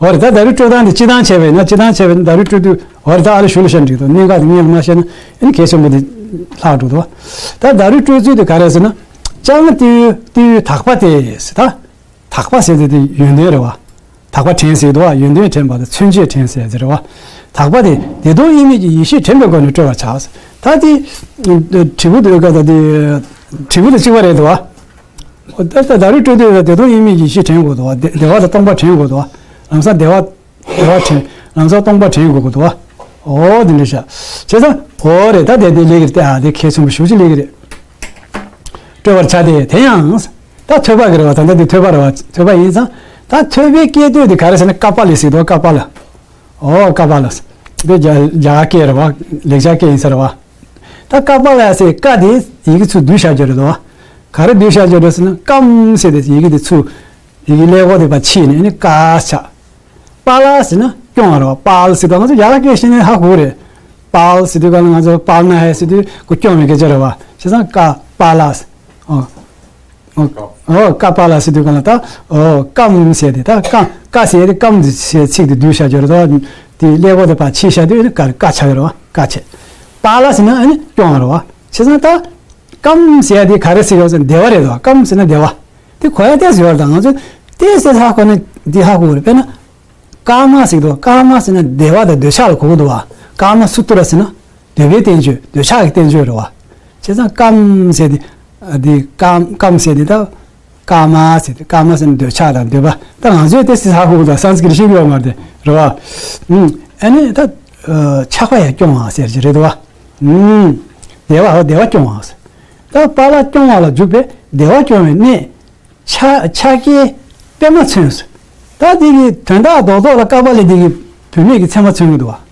འོ་རེད། ད་ད་རུ་སྤྲོད་སྟངས་འདི་སྤྱི་བཏང་བྱས་པས་ན། སྤྱི་བཏང་བྱས་པས་ན་ད་རུ་སྤྲོད་དུས་འོ་རེད། ད་ཨ་ལེ་ཞུ་ལ་བཤད་འགྲིག་འདུག་གནད་འགག་འདི་སྔོན་ལ་མ་བཤད་ན་ཨ་ནི་གལ་ཆེན་པོ་འདི་ལྷག་འགྲོ་འདུག་ད་ད་རུ་སྤྲོད་ཚུལ་འདི་ག་རེ་ཟེར་ན། ལྕང་ཏེའུ་ཏེའུ་དག་པ་སྟེ་ཟེར་ད། དག་པ་ཟེར་དེ་དེ་ཡོན་ཏན་རེད་བ། དག་པ་དྲན་ཟེར་འདུག་བ། ཡོན་ཏན་དྲན་པ་དང་མཚོན་བྱེད་དྲན་ཟེར་ཟེར་རེད་བ། དག་པ་དེ་བདེ་སྟོང་དབྱེར་མེད་ཀྱི་ཡེ་ཤེས་དྲན་པའི་སྒོ་ནས་སྤྲོད་པར་བྱ། ད་དེ། དྲིལ་བུ་དེ་ག་ད་དེ། དྲིལ་བུ་དེ་གཅིག་པ་རེད་འདུག་བ། ད་ད་ད་རུ་སྤྲོད་དུས་བདེ་སྟོང་དབྱེར་མེད་ཀྱི་ཡེ་ཤེས་དྲན་དགོས་འདུག་བ། བདེ་བདེ་བ་དང་སྟོང་པ་དྲན་དགོས་འདུག་བ། ལམ་སང་བདེ་བ་བདེ་བ་དྲན། ལམ་སང་སྟོང་པ་དྲན་དགོས་ཀྱི་འདུག་བ། ཨོ་དེ་འདྲ་བྱ། བྱས་ཙང་ཨོ་རེད། ད་དེ་དེ་ལེགས་རེད། དེ་ཨ་དེ་ཁེ་ཚུམ་པོ་ཞུ་ཅི་ལེགས་རེད། སྤྲོད་པར་བྱ་སྟེ་དེ་ཡང་། ད་ཐོས་པ་གི་རེད་བ། ད་ལྟ་དེ་ཐོས་པ་རེད་བ། ཐོས་པ་ཡིན་ཙང་། ད་ཐོས་པའི་སྐད་དོད་དེ་ག་རེ་ཟེར་ན་ཀ་པཱ་ལི་ཟེར་དོ། ཀ་པཱ་ལ། ཨོ་ཀ་པཱ་ལ། དེ་རྒྱ་རྒྱ་གར་སྐད་རེད་བ། ལེགས་སྦྱར་སྐད་ཡིན་ས་རེད་བ། ད་ཀ་པཱ་ལ་ཟེར་ཀ་དེ་ཡི་གེ་ཚུར་བསྡུས་བཞག་རྒྱུ་རེད་དོ། ག་རེ་བསྡུས་བཞག་རྒྱུ་རེད་ཟེར་ན་ཀམ་ཟེར་དེ་ཡི་གེ་དེ་ཚུར། ཡི་གེ་ཀླད་ཀོར་དེ་ཕར་ཕྱིས་ནས་ཨ་ནི་ཀ་ཆགས། པཱ་ལ་ཟེར་ན་སྐྱོང་བ་རེད་བ། པཱལ་ཟེར་དུས་ང་ཚོ་རྒྱ་གར་སྐད་བཤད་ནས་ཧ་གོ་གི་རེད། པཱལ་ཟེར་དུས་ག་ལ་ང་ཚོ་པཱལ་ན་ཧེ་ཟེར་དུས་ཁོ་སྐྱོང་བའི་སྐད་ཆ་རེད་བ། བྱས་ཙང་ཀ་པཱ་ལ་ཟེར། ཨོ། ཨོ། ཨོ་ཀ་པཱ་ལ་ཟེར་དུས་ག་ལ་ད། ཨོ་ཀམ་ཟེར་དེ་ད་ཀ་ཀ་ཟེར་དེ་ཀམ་ཟེར་ཚིག་དེ་བསྡུས་བཞག་རྒྱུ་རེད་དོ། དེ་ཀླད་ཀོར་དེ་ཕར་ཕྱིས་བཞག་དུས་ཨ་ནི་ཀ་ཀ་ཆགས་ཡོད་རེད་བ། ཀ་ཆགས། པཱ་ལ་ཟེར་ན་ཨ་ནི་སྐྱོང་བ་རེད་བ། བྱས་ཙང་ད་ཀམ་ཟེར་དེ་ག་རེ་ཟེར་ཡོད་ཟེར་ན་བདེ་བ་རེད་དོ། ཀམ་ཟེར་ན་བདེ་བ། དེ་གོ་ཡ་ཏོག་ཙམ་ཡོད་རེད། ད་ང་ཚོས་ཏོག་ཙམ་ཧ་གོ་ན་འདི་ཧ་གོ་གི་རེད། དཔེར་ན། ཀ་མ་ཟེར་གི་འདུག་ཀ་མ་ཟེར་ན་བདེ་བ་དང་འདོད་ཆགས་ལ་གོ་གི་འདུག་བ། ཀ་མ་སུ་ཏུ་ར་ཟེར་ན་འདོད་པའི་བསྟན་བཅོས། འདོད་ཆགས་ཀྱི་བསྟན་བཅོས་རེད་བ། བྱས་ཙང་ཀམ་ཟེར་དེ། འདི་ཀམ་ཀམ་ཟེར་དེ་ད། ཀ་མ་ཟེར་དེ། ཀ་མ་ཟེར་ན་འདོད་ཆགས་དང་འདོད་པ། ད་ང་ཚོས་ཏོག་ཙམ་ཧ་གོ་གི་འདུག་སཾ་སྐྲྀཏ་ཤེས་ཀྱི་ཡོད་མ་རེད་དེ། རེད་བ། ཨུམ། ཨ་ནི་ད། ཆགས་པ་ཡང་སྐྱོང་བ་ཟེར་གྱི་རེད་དོ། ཨུམ། བདེ་བའོ་བདེ་བ་སྐྱོང་བ་ཟེར། ད་པཱ་ལ་སྐྱོང་བ་ལ་འཇུག་པའི་བདེ་བ་སྐྱོང་བའི་གནས། ཕྱག་ཕྱག་རྒྱའི་པད་མ་མཚོན་ཟེར། ད་འདི་གི་དོན་དག་རྡོག་རྡོག་ལ་ཀ་པཱ་ལ་འདི་གི་བུད་མེད་ཀྱི་མཚན་མ་མཚོན་གྱི་འདུག་བ།